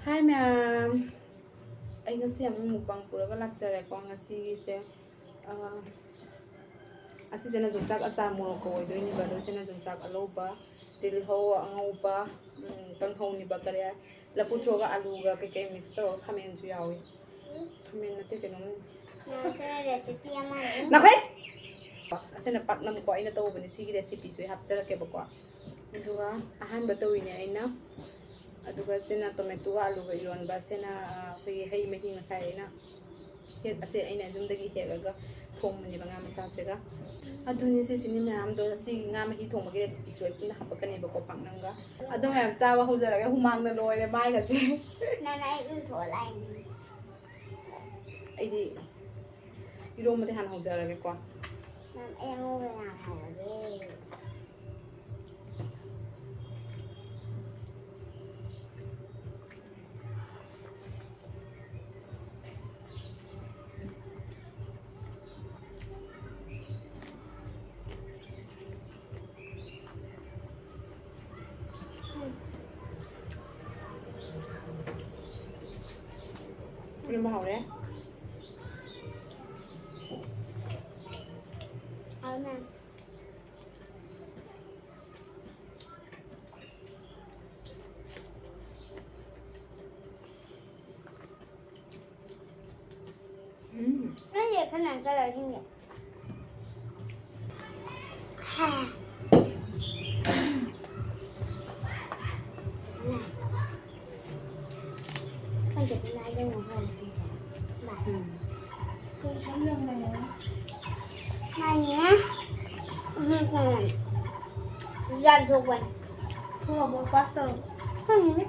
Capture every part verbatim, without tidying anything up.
ꯍꯥꯏ ꯃꯌꯥꯝ, ꯑꯩ ꯉꯁꯤ ꯑꯃꯨꯛ mukbang ꯄꯨꯔꯒ ꯂꯥꯛꯆꯔꯦꯀꯣ꯫ ꯉꯁꯤꯒꯤꯁꯦ, ꯑꯥ, ꯑꯁꯤꯁꯤꯅ ꯌꯣꯡꯆꯥꯛ ꯑꯆꯥꯔ ꯃꯣꯔꯣꯛꯀ ꯑꯣꯏꯗꯣꯏꯅꯦꯕ꯫ ꯑꯗꯣ ꯁꯤꯅ ꯌꯣꯡꯆꯥꯛ ꯑꯂꯧꯕ, ꯇꯤꯜꯍꯧ ꯑꯉꯧꯕ, ꯎꯝ, ꯀꯥꯡꯍꯧꯅꯤꯕ꯫ ꯀꯔꯤ ꯍꯥꯏ, ꯂꯐꯨ ꯊ꯭ꯔꯣꯒ ꯑꯂꯨꯒ ꯀꯩꯀꯩ mix ꯇꯧꯔꯒ, ꯈꯥꯃꯦꯟꯁꯨ ꯌꯥꯎꯏ꯫ ꯈꯥꯃꯦꯟ ꯅꯠꯇꯦ, ꯀꯩꯅꯣꯝ꯫ ꯅꯈꯣꯏ ꯑꯁꯤꯅ ꯄꯥꯛꯅꯝꯀꯣ, ꯑꯩꯅ ꯇꯧꯕꯅꯦ꯫ ꯁꯤꯒꯤ recipe ꯁꯨ ꯑꯩ ꯍꯥꯞꯆꯔꯛꯀꯦꯕꯀꯣ꯫ ꯑꯗꯨꯒ ꯑꯍꯥꯟꯕ ꯇꯧꯔꯤꯅꯦ ꯑꯩꯅ꯫ ꯑꯗꯨꯒ ꯁꯤꯅ tomato ꯒ ꯑꯂꯨꯒ ꯏꯔꯣꯟꯕ꯫ ꯁꯤꯅ, ꯑ, ꯑꯩꯈꯣꯏꯒꯤ ꯍꯩ ꯃꯍꯤ ꯉꯁꯥꯏ ꯑꯩꯅ ꯍꯦꯛ-, ꯑꯁꯦ ꯑꯩꯅ ꯌꯨꯝꯗꯒꯤ ꯍꯦꯛꯑꯒ ꯊꯣꯡꯕꯅꯦꯕ ꯉꯥ ꯃꯆꯥꯁꯤꯒ꯫ ꯑꯗꯨꯅꯤ ꯁꯤꯁꯤꯅꯤ ꯃꯌꯥꯝꯗꯣ꯫ ꯁꯤ ꯉꯥ ꯃꯍꯤ ꯊꯣꯡꯕꯒꯤ recipe ꯁꯨ ꯑꯩ ꯄꯨꯟꯅ ꯍꯥꯞꯄꯛꯀꯅꯦꯕꯀꯣ, ꯄꯥꯛꯅꯝꯒ꯫ ꯑꯗꯣ ꯃꯌꯥꯝ ꯆꯥꯕ ꯍꯧꯖꯔꯒꯦ, ꯍꯨꯃꯥꯡꯅ ꯂꯣꯏꯔꯦ ꯃꯥꯏꯒꯁꯦ꯫ ꯅꯪ ꯑꯩ ꯏꯪꯊꯣꯛꯑ ꯂꯥꯛꯏꯅꯤ꯫ ꯑꯩꯗꯤ ꯏꯔꯣꯝꯕꯗꯤ ꯍꯥꯟꯅ ꯍꯧꯖꯔꯒꯦꯀꯣ꯫ ꯅꯪ ꯑꯩ ꯑꯉꯧꯕ ꯌꯥꯝ ꯍꯥꯎꯔꯒꯦ꯫ ꯏꯔꯣꯝꯕ ꯍꯥꯎꯔꯦ꯫ ꯍꯥꯎꯔꯦ ꯃꯌꯥꯝ꯫ ꯎꯝ꯫ ꯅꯪꯒꯤ ꯈꯅꯥꯎ ꯆꯠꯂꯣꯏꯁꯤꯡꯁꯦ꯫ ꯍꯥ꯫ ꯈꯪꯗꯦ, ꯀꯅꯥ ꯌꯦꯡꯉꯣ ꯍꯥꯏꯔꯤꯁꯤꯡꯁꯦ꯫ ꯎꯝ꯫ ꯃꯥꯅꯦ꯫ ꯎꯝ, ꯎꯝ꯫ ꯌꯥꯝ ꯊꯣꯛꯄꯅꯦ꯫ ꯊꯣꯛꯑꯕꯣ? Pass ꯇꯧꯔꯕꯣ? ꯈꯪꯗꯦ꯫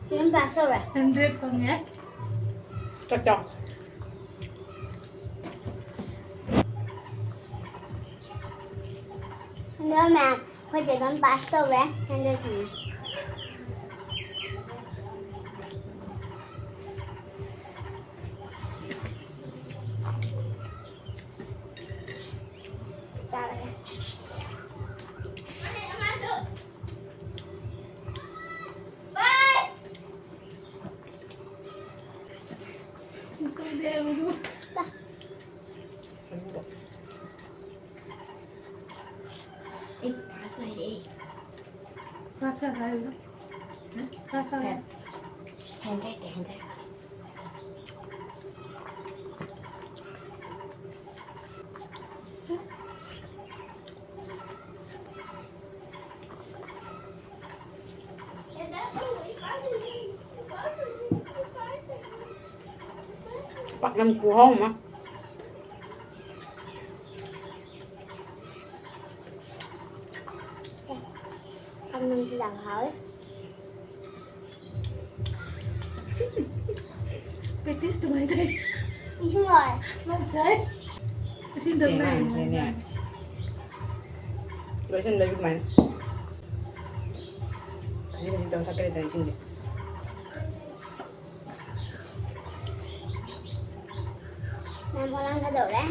ꯇꯨꯌꯦꯜꯞ pass ꯇꯧꯔꯦ꯫ Hundred ꯐꯪꯉꯦ꯫ ꯆꯥꯛ ꯆꯥꯎ꯫ ꯑꯗꯣ ꯃꯌꯥꯝ, ꯑꯩꯈꯣꯏ ꯆꯦ ꯑꯗꯨꯝ pass ꯇꯧꯔꯦ꯫ Hundred ꯐꯪꯉꯦ꯫ ꯑꯩ ꯄꯥꯁ ꯍꯥꯏꯔꯛꯑꯦ꯫ ꯀ꯭ꯂꯥꯁ ꯀꯌꯥ ꯀꯥꯔꯤꯅꯣ? ꯍꯥ? ꯀ꯭ꯂꯥꯁ ꯀꯌꯥ? Hundred, hundred. ꯄꯥꯛꯅꯝ ꯈꯨꯍꯥꯎ ꯑꯃ꯫ ꯄꯥꯛꯅꯝꯁꯤ ꯌꯥꯝ ꯍꯥꯎꯋꯦ꯫ ꯄ꯭ꯔꯦꯛꯇꯤꯁ ꯑꯗꯨꯃꯥꯏꯅ ꯇꯧꯏ꯫ ꯏꯁꯤꯡ ꯂꯣꯏꯔꯦ꯫ ꯅꯪ ꯉꯁꯥꯏ ꯏꯁꯤꯡ ꯆꯦ ꯊꯛꯅꯕ ꯑꯉꯥꯡꯁꯦꯅꯦ꯫ ꯂꯣꯏꯁꯤꯟꯗꯣꯏꯕ ꯑꯗꯨꯃꯥꯏꯅ꯫ ꯈꯖꯤꯛ ꯈꯖꯤꯛ ꯇꯧꯔ ꯊꯛꯀꯦ ꯂꯩꯇꯅ ꯏꯁꯤꯡꯁꯦ꯫ ꯅꯪ ꯐꯣꯟ ꯂꯥꯡ ꯊꯥꯗꯧꯔꯦ꯫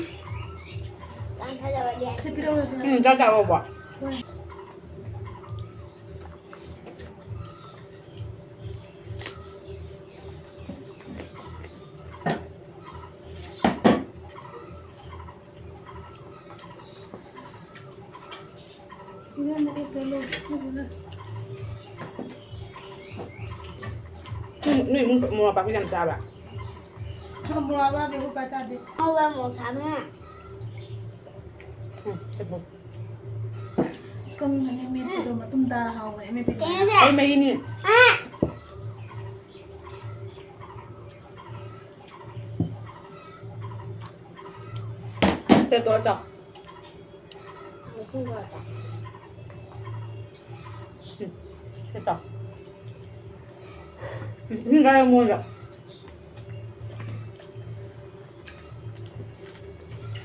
ꯂꯥꯡ ꯊꯥꯗꯧꯔꯗꯤ ꯁꯤ ꯄꯤꯔꯛꯎꯔꯣ, ꯁꯤ? ꯎꯝ, ꯆꯥꯛ ꯆꯥꯔꯣꯕꯣ꯫ ꯍꯣꯏ꯫ ꯏꯔꯣꯟꯕ ꯀꯩꯀꯩ ꯂꯣꯏ ꯁꯨꯔꯦ꯫ ꯅꯣꯏ, ꯅꯣꯏ ꯏꯃꯨꯡ ꯃꯣꯔꯣꯛ ꯑꯄꯥꯛꯄꯤ ꯌꯥꯝ ꯆꯥꯕ꯭ꯔꯥ? ꯃꯣꯔꯣꯛ ꯑꯄꯥꯛꯄꯤ ꯑꯩꯈꯣꯏ ꯄꯥ ꯆꯥꯗꯦ꯫ ꯉꯧꯕ ꯃꯣꯔꯣꯛ ꯁꯥꯕꯅ꯫ ꯎꯝ, ꯁꯤꯕꯨ꯫ ꯀꯪꯅꯅꯦ ꯃꯦꯠꯄꯗꯣ ꯃꯇꯨꯝ ꯇꯥꯔ ꯍꯥꯎꯕꯅꯦ, ꯑꯃꯦꯠꯄꯗꯣ꯫ ꯀꯩ ꯍꯥꯏꯁꯦ? ꯑꯩ ꯃꯍꯤꯅꯤ꯫ ꯑꯥ! ꯁꯦ, ꯇꯣꯠꯂ ꯆꯥꯎ꯫ ꯏꯁꯤꯡ ꯇꯣꯠꯂ ꯆꯥꯎ꯫ ꯎꯝ, ꯁꯦ ꯆꯥꯎ꯫ ꯎꯝ, ꯏꯁꯤꯡ ꯈꯔ ꯃꯣꯏꯗ꯫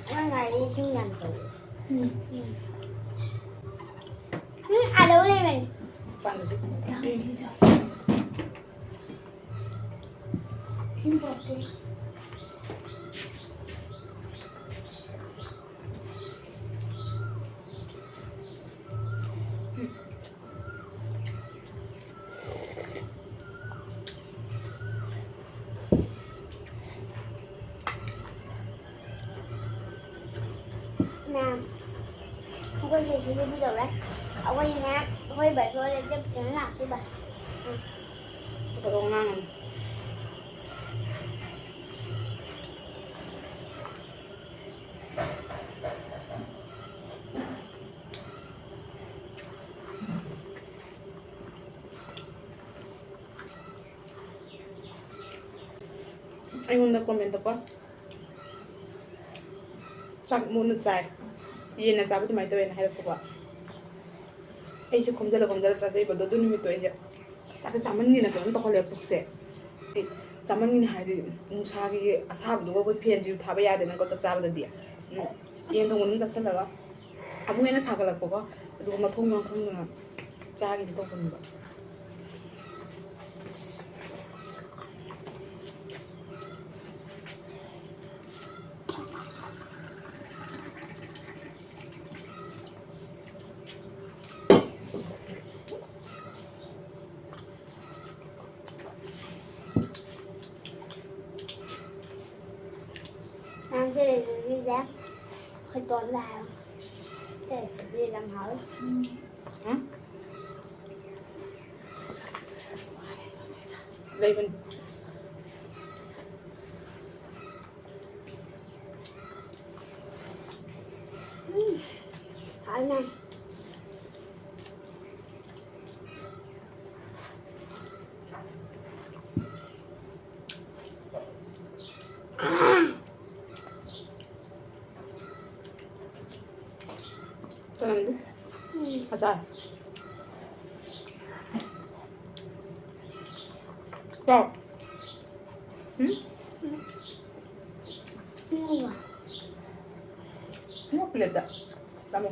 ꯅꯪ ꯉꯥꯏꯔꯦ ꯏꯁꯤꯡ ꯌꯥꯝ ꯇꯧ꯫ ꯎꯝ꯫ ꯎꯝ꯫ ꯎꯝ, ꯑꯥꯗ ꯂꯩꯕꯅꯤ꯫ ꯄꯥꯟꯗꯁꯨ꯫ ꯏꯁꯤꯡ ꯄꯨꯔꯛꯀꯦ꯫ ꯁꯤꯗꯤ ꯀꯩꯗꯧꯔꯦ? ꯑꯩꯈꯣꯏꯅꯦ, ꯑꯩꯈꯣꯏ ꯕꯁ ꯍꯣꯏ ꯂꯦꯞꯆꯠꯇꯅ ꯂꯥꯛꯇꯣꯏꯕ꯫ ꯎꯝ꯫ ꯊꯕꯛ ꯉꯥꯡꯉꯅꯤ꯫ ꯑꯩꯉꯣꯟꯗ comment ꯇꯀꯣ, "ꯆꯥꯛ ꯃꯨꯟꯅ ꯆꯥꯏ, ꯌꯦꯟꯅ ꯆꯥꯕ ꯑꯗꯨꯃꯥꯏꯅ ꯇꯧꯋꯦꯅ" ꯍꯥꯏꯔꯛꯄꯀꯣ꯫ ꯑꯩꯁꯦ ꯈꯣꯝꯖꯜꯂ ꯈꯣꯝꯖꯜꯂ ꯆꯥꯖꯩꯕ ꯑꯗꯣ, ꯑꯗꯨ ꯅꯨꯃꯤꯠꯇꯣ ꯑꯩꯁꯦ ꯆꯥꯛꯁꯦ ꯆꯥꯃꯟꯒꯤꯅ ꯀꯩꯅꯣꯝ ꯇꯧꯈꯠꯂꯛꯑꯦ ꯄꯨꯛꯁꯦ꯫ ꯑꯩ ꯆꯥꯃꯟꯒꯤꯅ ꯍꯥꯏꯗꯤ ꯅꯨꯡꯁꯥꯒꯤ ꯑꯁꯥꯕꯗꯨꯒ ꯑꯩꯈꯣꯏ fanꯁꯤꯁꯨ ꯊꯥꯕ ꯌꯥꯗꯦꯅꯀꯣ ꯆꯥꯛ ꯆꯥꯕꯗꯗꯤ꯫ ꯎꯝ, ꯌꯦꯟ ꯊꯣꯡꯕ ꯑꯗꯨꯝ ꯆꯥꯁꯤꯜꯂꯒ ꯑꯃꯨꯛ ꯍꯦꯟꯅ ꯁꯥꯒꯠꯂꯛꯄꯀꯣ꯫ ꯑꯗꯨꯒ ꯃꯊꯣꯡ ꯃꯔꯝ ꯈꯪꯗꯅ ꯆꯥꯒꯤꯗꯤ ꯇꯧꯕꯅꯦꯕ꯫ ꯅꯪꯁꯦ ꯂꯩꯖꯕꯤꯁꯦ ꯑꯩꯈꯣꯏ ꯇꯣꯟꯗ ꯍꯥꯏꯌꯣ꯫ ꯇꯦꯁꯇꯤ ꯌꯥꯝ ꯍꯥꯎꯋꯤ꯫ ꯎꯝ꯫ ꯂꯩꯕꯅꯤ꯫ ꯎꯝ꯫ ꯍꯥꯎꯅ꯫ ꯀꯔꯝꯗꯤ? ꯎꯝ꯫ ꯑꯆꯥꯔ꯫ ꯆꯥꯎ꯫ ꯎꯝ? ꯎꯝ꯫ ꯎꯝ, ꯄ꯭ꯂꯦꯠꯇ ꯆꯥꯃꯣ꯫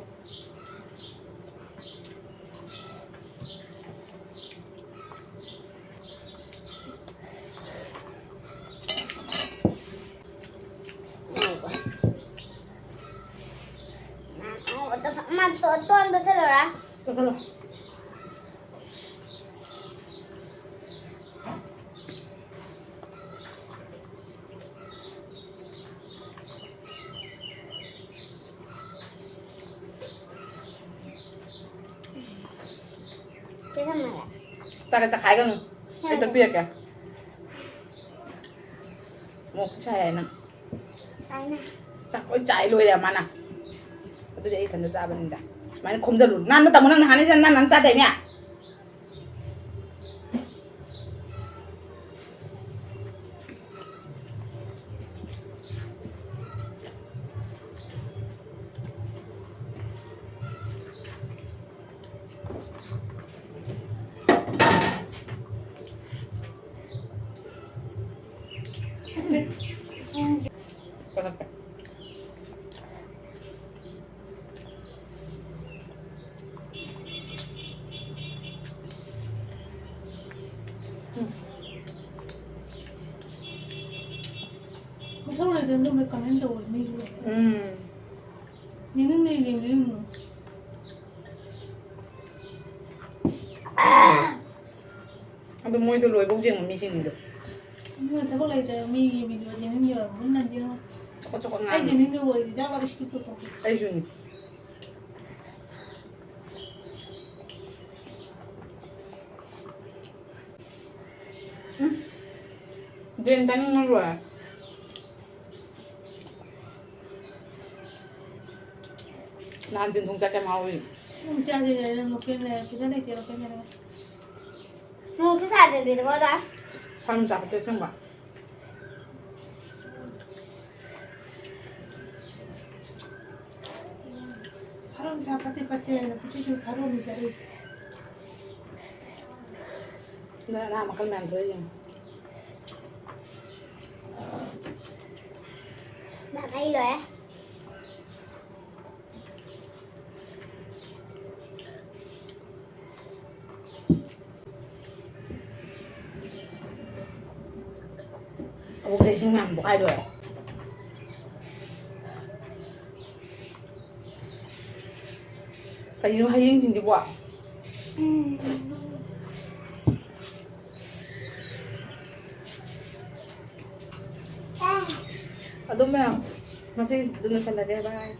ꯃꯥ ꯇꯣꯟ ꯆꯠꯁꯜꯂꯨꯔꯥ? ꯆꯠꯁꯜꯂꯣ꯫ ꯆꯥꯛꯀ ꯆꯈꯥꯏꯒꯅꯨ꯫ ꯑꯩ ꯇꯣꯠꯄꯤꯔꯛꯀꯦ꯫ ꯃꯣꯛ ꯁꯥꯏ ꯍꯥꯏꯅ꯫ ꯁꯥꯏꯅ꯫ ꯆꯥꯛ ꯂꯣꯏ ꯆꯥꯏ ꯂꯣꯏꯔꯦ ꯃꯥꯅ꯫ ꯑꯗꯨꯗꯤ ꯑꯩ ꯏꯊꯟꯇ ꯆꯥꯕꯅꯤꯗ꯫ ꯁꯨꯃꯥꯏꯅ ꯈꯣꯝꯖꯜꯂꯨ꯫ ꯅꯥꯟꯕ ꯇꯝꯃꯨ ꯅꯪ ꯅꯍꯥꯟꯗꯩ ꯅꯥꯟ ꯅꯥꯟ ꯆꯥꯗꯥꯏꯅꯦ? ꯃꯊꯧ ꯂꯩꯇꯅ ꯑꯗꯨꯝ ꯀꯃꯦꯟ ꯇꯧꯕ ꯃꯤꯁꯨ ꯂꯩ꯫ ꯎꯝ꯫ ꯌꯦꯡꯅꯤꯡꯗꯦ, ꯌꯦꯡꯅꯤꯡꯗꯦ꯫ ꯑꯗꯨ ꯃꯣꯏꯗꯣ ꯂꯣꯏꯕꯧ ꯌꯦꯡꯕ ꯃꯤꯁꯤꯡꯗꯣ꯫ ꯃꯣꯏ ꯊꯕꯛ ꯂꯩꯇꯦ, ꯃꯤꯒꯤ ꯚꯤꯗꯤꯑꯣ ꯌꯦꯡꯅꯤꯡꯗꯦ, ꯃꯨꯟꯅ ꯌꯦꯡꯉꯣ꯫ ꯆꯀꯠ ꯆꯀꯠ ꯑꯩ ꯉꯥꯡꯉꯤ꯫ ꯌꯦꯡꯅꯤꯡꯗꯕ ꯑꯣꯏꯔꯗꯤ ꯖꯥꯕ ꯏꯁꯀꯤꯞ ꯇꯧꯊꯣꯛꯀꯦ꯫ ꯑꯩꯁꯨꯅꯤ꯫ ꯎꯝ꯫ ꯖꯦꯟ ꯆꯥꯅꯤꯡꯉ ꯂꯣꯏꯔꯦ꯫ ꯅꯍꯥꯟ ꯖꯦꯟ ꯊꯣꯡ ꯆꯥ ꯀꯌꯥꯝ ꯍꯥꯎꯏ꯫ ꯎꯝ, ꯆꯥꯁꯦ, ꯂꯣꯀꯦꯜ ꯂꯩꯔꯛꯄꯗ ꯂꯩꯇꯦ, ꯂꯣꯀꯦꯜ ꯂꯩꯔꯛꯄ꯫ ꯃꯣꯔꯣꯛꯁꯨ ꯁꯥꯗꯕꯤꯗꯀꯣ ꯑꯗ꯫ ꯐꯥꯔꯝ ꯆꯥ ꯐꯠꯇꯦ ꯑꯁꯦꯡꯕ꯫ ꯐꯥꯔꯝ ꯆꯥ ꯐꯠꯇꯦ ꯐꯠꯇꯦ ꯍꯥꯏꯅ ꯄꯨꯟꯁꯤꯁꯨ ꯐꯥꯔꯝ ꯆꯥꯔꯛꯏꯁꯦ꯫ ꯅꯪ ꯅꯍꯥ ꯃꯈꯜ ꯃꯌꯥꯝ ꯊꯣꯛꯂꯛꯏ ꯌꯦꯡꯉꯨ꯫ ꯅꯪ ꯑꯩ ꯂꯣꯏꯔꯦ꯫ ꯑꯕꯣꯛꯁꯦ ꯏꯁꯤꯡ ꯃꯌꯥꯝ ꯄꯣꯛꯈꯥꯏꯗꯣꯔꯦ꯫ ꯀꯔꯤꯅꯣ ꯍꯌꯦꯡꯁꯤꯡꯁꯤꯕꯣ? ꯎꯝ꯫ ꯑꯗꯨꯝ ꯃꯌꯥꯝ, ꯉꯁꯤꯒꯤꯗꯤ ꯑꯗꯨꯝ ꯂꯣꯏꯁꯜꯂꯒꯦ, bye꯫